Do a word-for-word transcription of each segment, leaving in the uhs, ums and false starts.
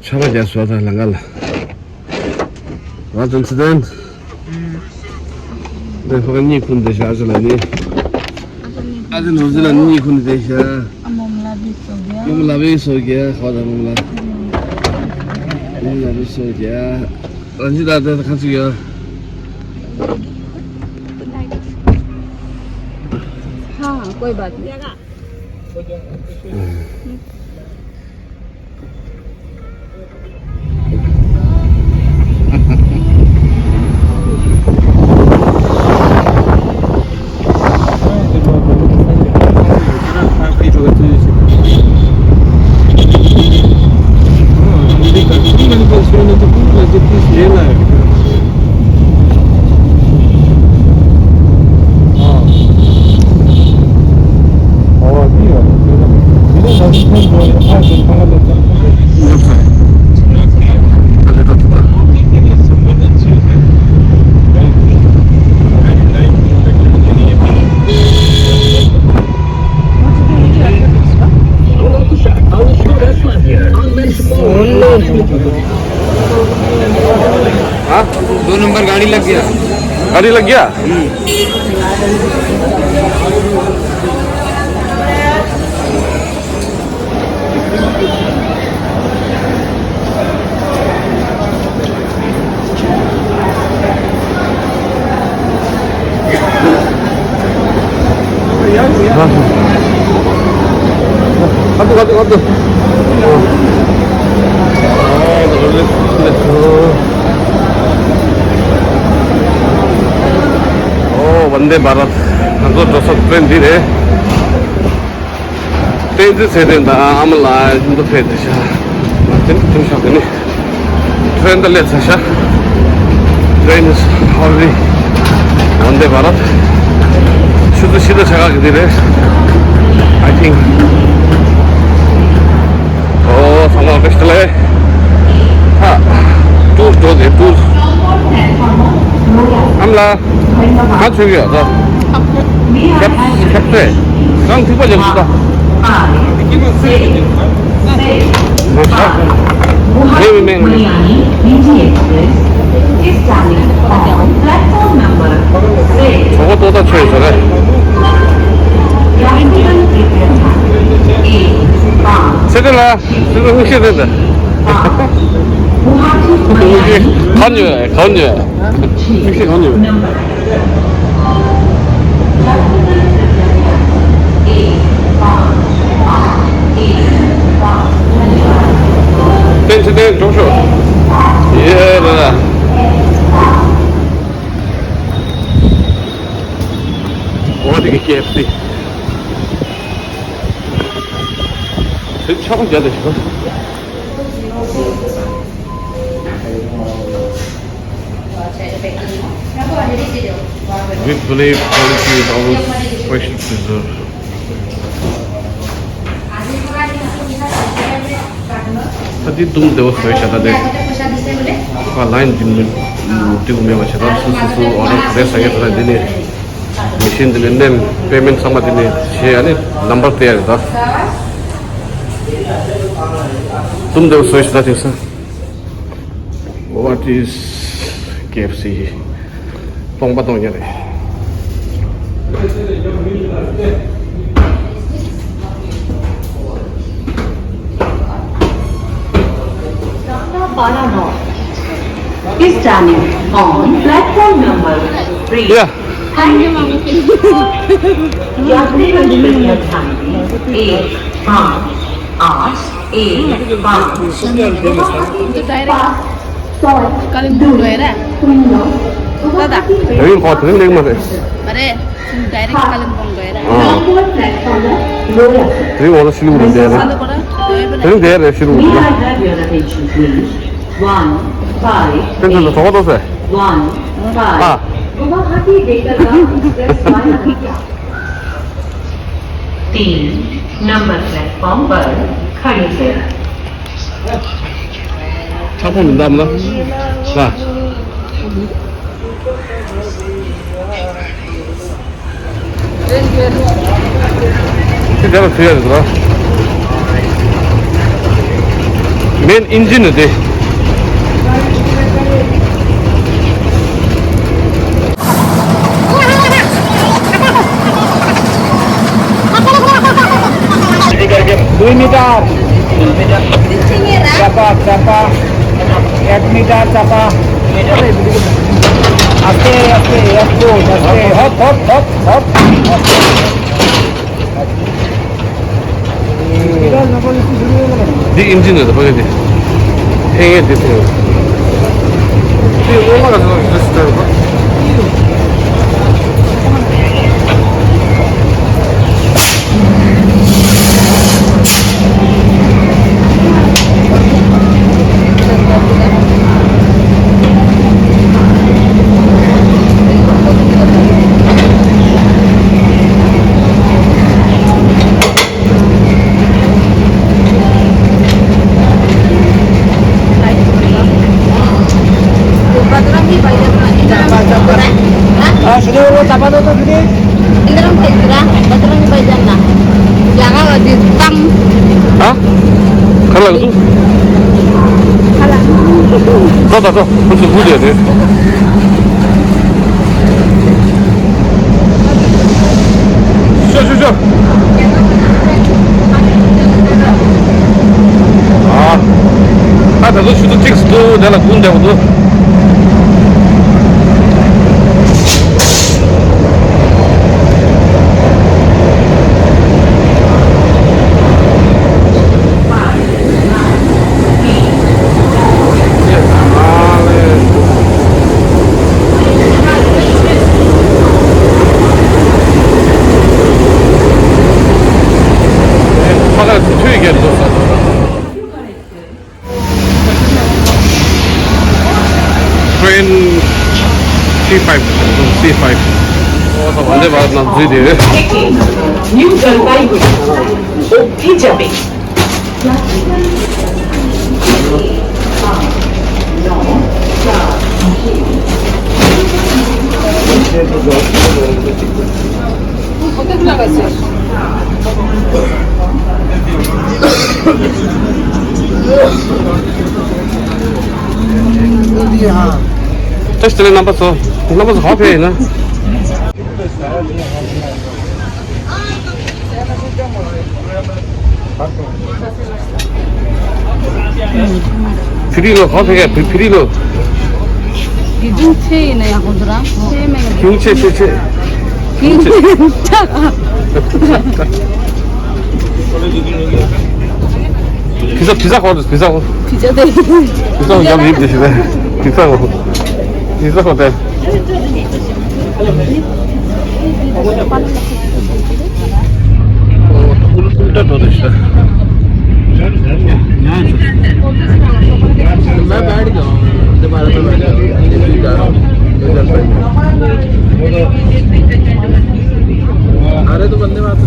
ཁྲ་བ་རྒྱ་སོ་ད་ལ་ང་ལ། ང་དང་ཚི་དན། དེ་ཕ་གི་གཉིད་ཁུག་འདི་ཤ་ཨ་ཅེ་ལ་ནི། ཨ་ཅེ་ནོར་ཟི་ལ་ནི་གཉིད་ཁུག་འདི་ཤ། ཨ་མོ་མ་ལ་བི་སོ་རྒྱ། མོ་མ་ལ་བི་སོ་རྒྱ་ཁ་བ་ད་མོ་མ་ལ། མོ་མ་ལ་བི་སོ་རྒྱ། རང་ཅི་ད་ད་ཁ་ཅིག་ཡོད། हाँ, कोई बात नहीं। हाँ, दो नंबर गाड़ी लग गया। गाड़ी लग गया? हम्म। ཨོ། བན་དེ་བྷ་རད། ང་ཚོ་འགྲོ་ས་ཊེན་འདི་རེད། བསྟན་འཛིན་ཚེ་བརྟན་དང་ཨ་མ་ལགས་ཡིན་དུ་ཕེབས་ཏེ་ཤག་དེ་ནི་དེ་ནི་ཤག་དེ་ནི། Train ད་སླེབས་ཚར་ཤག Train is already on the Bharat. ཆུ་ཚོད་བཞི་དང་ཕྱེད་ཀ་གི་དེ་རེད། I think. ཨོ། ཚང་མ་བཀྲ་ཤིས་བདེ་ལེགས། ཧ། ཊུར་འགྲོ་དེ་ཊུར། ཨ་མ་ལགས། ག་ཚོད་ཡོད་ད། ཁེབས་ཁེབས་ཚོད། རང་ཐིགས་པ་ལེན་ད། མེ་མེ་མེ། གྲོད་ཁོག་ལྟོགས་ད་ཆོད་ཟེར་རེད། ཚེ་བརྟན་ལགས། ཚེ་བརྟན་མིག་ཤེལ་རེད་ད། མིག་ཤེལ་གང་ཉོས། གང་ཉོས། མིག་ཤེལ་གང་ཉོས། བསྟན་ཚེ་བརྟན་འགྲོ་ཤོག་ཡེ་རེད་ལ། འོ་དེ་གི་ཀེ་ཨེཕ་སི། དེ་ཆག་རྒྱ་དེ་ཞིག We believe quality is always freshly preserved. ད་དེ་དུང་བདེ་བོ་བཟོས་བཞག་ད་དེ་ཁ་ལ་ཡིན་འདི་མི་འདི་གུ་མེད་པ་བྱས་ད་སུ་སུ་སུ་ཨོ་ཌར་ག་རེ་ཟ་གི་ད་འདི་ནི་མི་ཤིན་འདི་ནི་ནེམ་པེ་མེན་ཚང་མ་འདི་ནི་བྱས། ཨ་ནི་ནམ་བར་དེ་ཡ་རེད་ད། དུང་བདེ་བོ་བཟོས་བཞག་ད་དེང་སང་། What is K F C? སྟོང་པ་སྟོང་རྐྱང་རེད། Para North is standing on platform number three. Yeah. Thank you. यात्रीगण कृपया ध्यान दें। एक पाँच आठ एक पाँच गुवाहाटी पाँच सौ कालिम्पोङ गएर। दादा। Very important, very important. अरे, direct कालिम्पोङ गएर। अँ। Platform number three वाला सिलगढी गएर। सिलगढीबाट। Very important, Siliguri. May I have your attention, please? One five eight. One five. हाँ। Guwahati Dekalbagh Express via Nadia. तीन नंबर प्लेटफॉर्म पर खड़ी है। छापौँ भन्दा भन्दा। ला। के देला थुया जरा। མེན་ཨིན་ཇིན་ནི་དེ། दुई मिटर। चापा, चापा। एक मिटर चापा। आस्ते, आस्ते, एक फुट, आस्ते। हप, हप, हप, हप। འདི་ཨིན་ཇིན་ནི་དེ་ཕ་གི་དེ། ཐེངས་ཡས་དེ་ཐེངས། དེ་ལོ་ལ་ག་ཚོད་རེ་སི་ཊར་པ། बजरंगी भाईजान ना, इधर हम हाँ, शुरू हो, चापा दो तो शुरू। इधर हम तेरा बजरंगी भाईजान ना। जगह अभी तंग। हाँ? खा लग तू? खा लग। तो, तो, तो, कुछ भूल गए थे। ཤོག་ཤོག་ཤོག་ཨ། ད་ད་གཟོད་ཆུ་ཚོད་གཅིག་སུ་འདུག་དེ་ལ་དགུང་བསྡད་པ་འདུག Train C five, C five. ཨོ་ད་ཝན་དེ་བྷ་རཏ་ནང་འཛུལ་དེ། New Jalpaiguri. ཏེ་སི་ཊི་ལ་རྣམ་པ་ཚོ། རྣམ་པ་ཚོ་ག་པར་ཕེབས་ཡིན་ན། ཕི་རི་ལོ་ག་པར་ཕེབས་ཡ། ཕི་ཕི་རི་ལོ། དེ་དུང་ཆེ་ཡིན་ན་ཡང་ཁོང་ཚོ་རང་ཆེ་མེད་ན། དེ་དུང་ཆེ་ཆེ་ཆེ། དེ་དུང་ཆེ། བི་ཟ་བི་ཟ་ཧོ་བི་ཟ་ཧོ། བི་ཟ་དེ། བི་ཟ་ཧོ་ཡག་ཡིན་དེ་ཞིག་རེད། བི་ཟ་ཧོ། བི་ཟ་ཧོ་དེ། उल्टा प्रदेश है। मैं बैठ गया हूँ, वंदे भारत में बैठ गया हूँ, न्यू जलपाईगुड़ी। न्यू जलपाईगुड़ी। अरे तो वंदे भारत।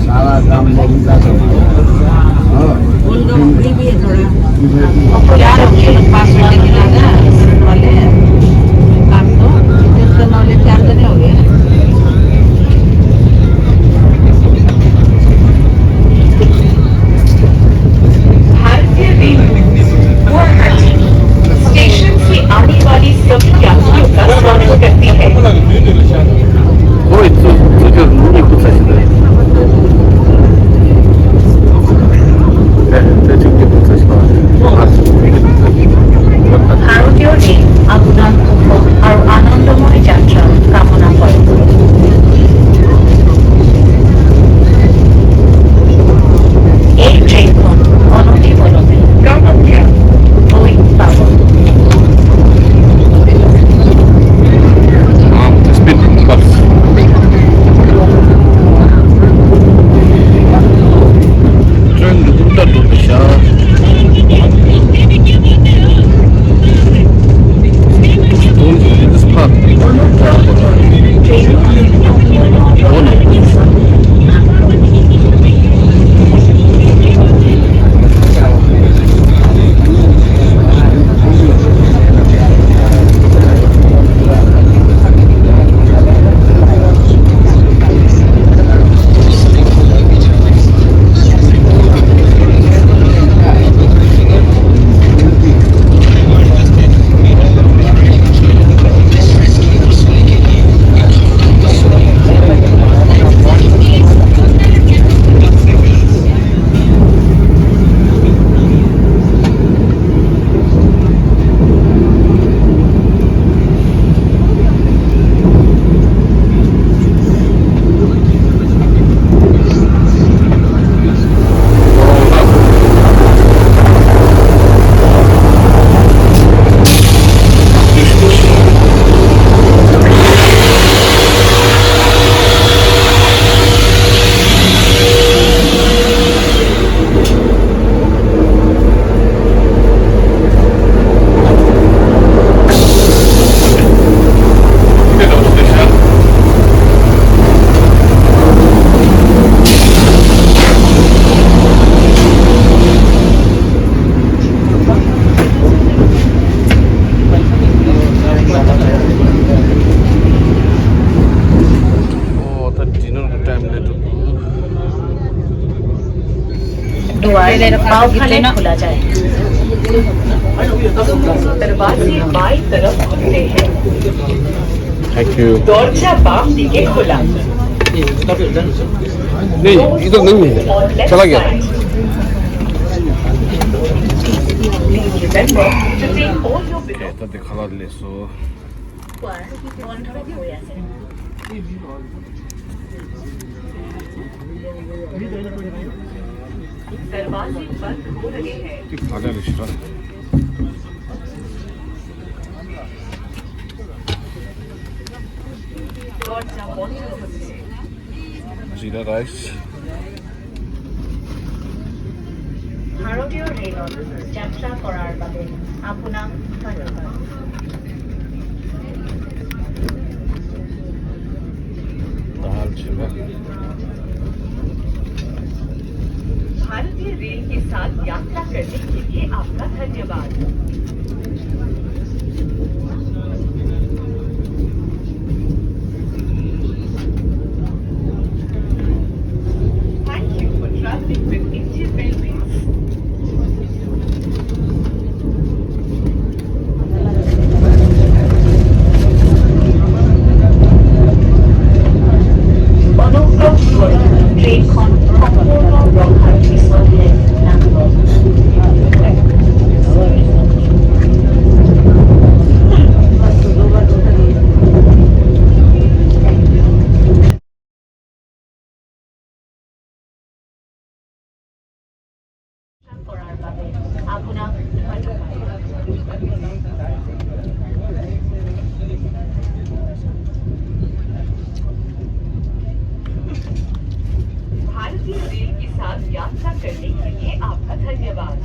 सारा काम बंद कर दो। हाँ। यार, अभी लोग पास होने के लिए ना, वाले काम तो, इधर तो नॉलेज चार जने हो गए। भारतीय रेल गुवाहाटी स्टेशन से आने वाले सभी यात्रियों का स्वागत करती पाव खाने खोला जाए। दरवाजे बाईं तरफ खुलते हैं। Thank you. दरवाजा बाम दिखे खुला। नहीं, इधर नहीं है। चला गया। Remember to take all your दरवाजे बंद हो रहे हैं। जीरा राइस। ভাৰতীয় ৰেলত যাত্ৰা কৰাৰ বাবে আপোনাক ধন্যবাদ। दाल चूरा। भारतीय रेल के साथ यात्रा करने के लिए आपका धन्यवाद। Thank you for traveling with Indian Railways. অনুগ্ৰহ কৰি ট্ৰেইনখন সম্পূৰ্ণ ৰখাৰ পিছতহে নামিব। কৰাৰ বাবে আপোনাক ধন্যবাদ। भारतीय रेल के साथ यात्रा करने के लिए आपका धन्यवाद।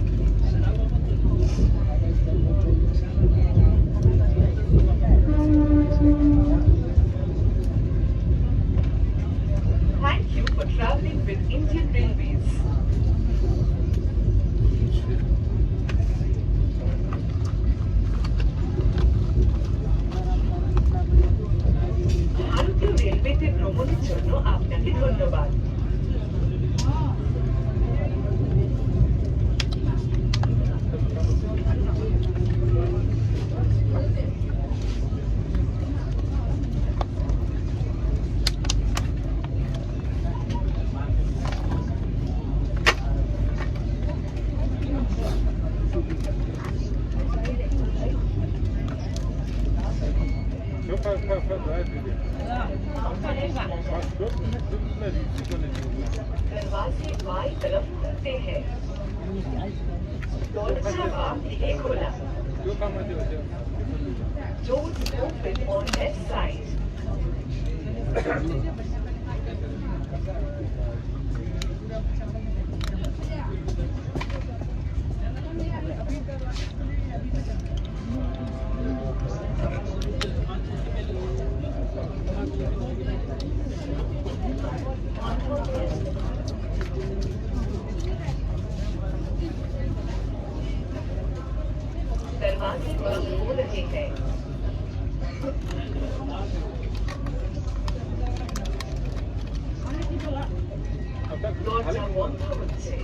Thank you for traveling with Indian Railways. ভারতীয় রেলওয়েতে ভ্রমণের জন্য আপনাকে ধন্যবাদ। दरवाजे बाईं तरफ खुलते हैं। दरवाजा बाम दिखे खुला। Doors open on left side. दरवाजे बंद हो रहे हैं। দরজা বন্ধ হচ্ছে।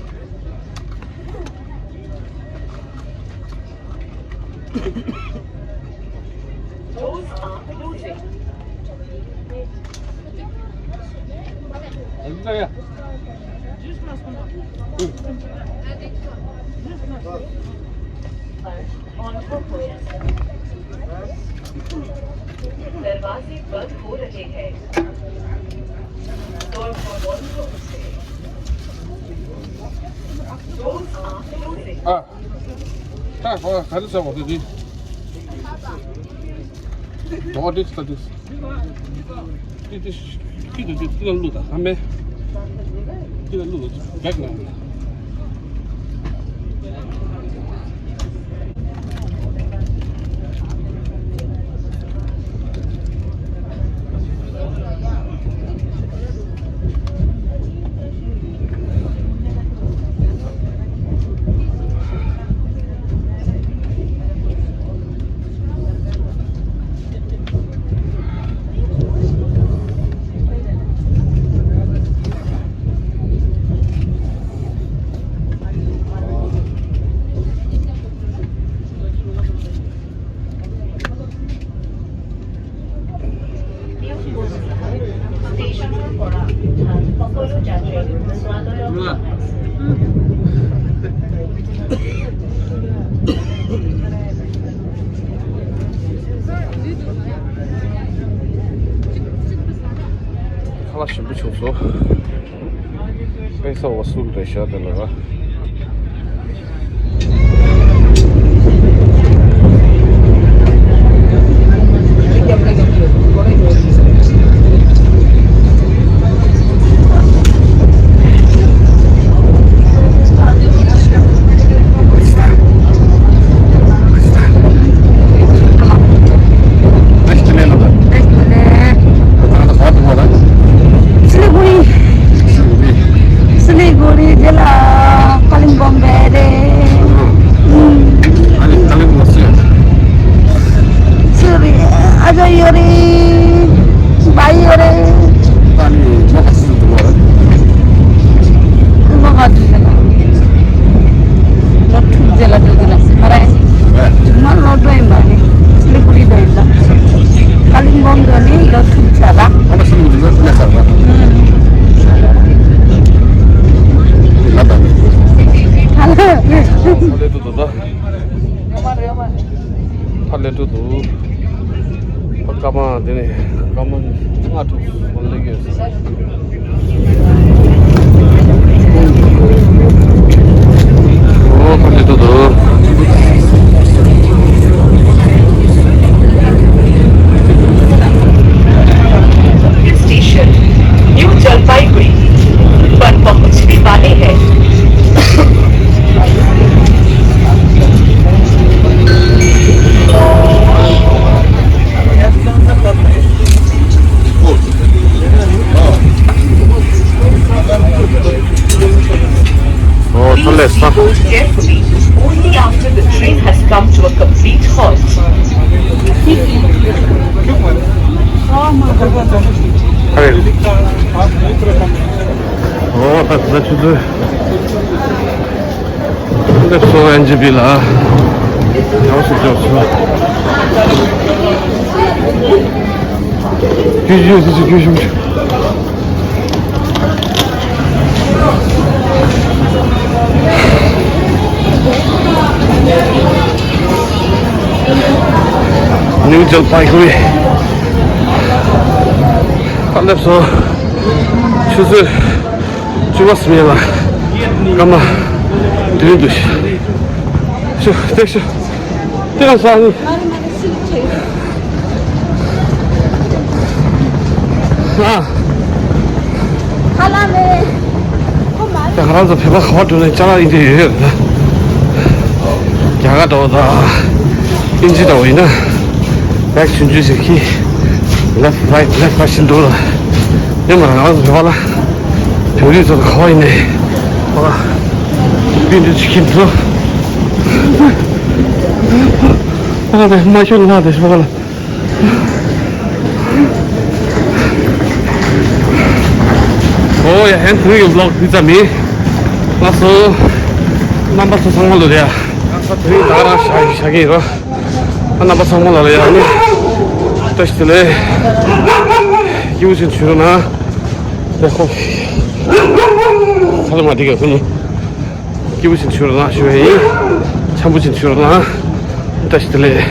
Doors are closing. दरवाजे बंद हो रहे हैं। Doors are closing. ཨ། ད་ག་རེ་ཟེར་བ་དེ་དེ། འོ་དེ་ད་དེ། དེ་དེ་དེ་དེ་དེ་ལ་བླུགས་དང་ཧ་མེ། དེ་ལ་བླུགས་དང་བེག་ནང་། Station for Kora, Pakolo Jajwe, Swadolo. ཁ་ལག་ཞིམ་པོ་བྱུང་སོང་། དཔེ་ས་བ་སུ་རེད་ཤག་དེ་ལ། སི་ལི་གུ་རི་རེད་ལ། ཀ་ལིམ་པོང་རེད། ཨ་ནི་ཀ་ལིམ་པོང་སུ་ཡོད། སུ་རེད། ཨ་ཅག་ཡོད་རེད། བ་ཡི་ཡོད་རེད། ཨ་ནི་མོ་ག་སུ་འདུག་བ། མོ་ག་འདུག་ལ། ལོ་དྲུག་རྗེས་ལ་འགྲོ་གི་ལ་སི་ཕ་ར་ཡིན། ང་ལོ་འགྲོ་ཡིན་པ་ནི་སི་ལི་གུ་རི་འགྲོ་ཡིན་ལ། ཀ་ལིམ་པོང་འགྲོ་ནི་ལོ་དྲུག་ཚར་ལ། ཨ་ནི་སི་ལི་གུ་རི་འགྲོ་ནི་ཚར་ལ། ཨུམ། ལ་དང་། ཧ་ལས་འགྲོ་འདུག་ད། ཧ་ལས་འགྲོ་འདུག་ད་སྐར་མ་འདི་ནས་སྐར་མ་ལྔ་དྲུག་ཙམ་སླེབས་ཀྱི་ཡོད་ས་རེད། ཨོ་ཧ་ལས་འགྲོ་འདུག Station, New Jalpaiguri पर पहुंचने वाले हैं। ཨོ་ཐོ་ལེ་ས། Please board carefully. Only after the train has come to a complete halt. ཨ་རེ། ཨོ་ད་ད་ཆུ་ཚོད། སླེབས་སོང་ཨེན་ཇི་བི་ལ། ཡག་སུ་འཇོག་སོང་། རྒྱུ་ཞུ་སུ་ཞིག་རྒྱུ་ཞུ། ནིའུ་ཇལ་པའི་གུ་རི། ད་སླེབས་སོང་། ཆུ་ཚོད་བཅུ་པ་སུ་མེད་ལ། སྐར་མ་བདུན་འདུག་ཤུ་ཤུ་ཤུ་ཤུ། དེ་ག་ས་ནི། ཨ། ཧ་ལམ་མེ། ཁོ་མ་རེད། ད་ང་རང་ཚོ་བོད་པ་ག་པར་འགྲོ་ནས་ཅ་ལག་ཨིན་དེ་ཡོད་ཡོད་རེད་ད། རྒྱ་གར་འགྲོ་དང་། ཨིན་ཇི་འགྲོ་ཡིན་ན། back ཆུང་ཆུང་ཞིག་གིས། left right left right ཞིག་འགྲོ་ལ། ཡང་མ་རང་ང་རང་ཚོ་བོད་པ་ལ། བོད་རིགས་ཚོ་ག་པར་ཡིན་ནས། ཨ། བི་འདི་ཆི་ཁིམ་ཚོ། ཨ་དེ་མ་ཤོར་ན་དེ་ཤོར་ལ། ཨོ་ཡ་ཧན་ཐུ་ཡི་བི་ལོག་འདི་ཙམ་ཡིན། ལགས་སོ། རྣམ་པ་ཚོ་ཚང་མ་ལོ་རེ་ཡ། ང་ས་དུ་ཡི་ད་རང་ཤ་ཤ་གི་རོ། རྣམ་པ་ཚང་མ་ལོ་རེ་ཡ་ནི། བཀྲ་ཤིས་བདེ་ལེགས། ཡིའུ་ཅིན་ཆུ་རུ་ན། དེ་ཧོ། ས་ལ་མ་དེ་ག་ཁུ་ནི། སྐྱིད་པོ་ཅིག་བྱོས་རོགས་གནང་ཞུ་བ་ཡིན། འཆམ་པོ་ཅིག་བྱོས་རོགས་གནང་། བཀྲ་ཤིས་བདེ་ལེགས།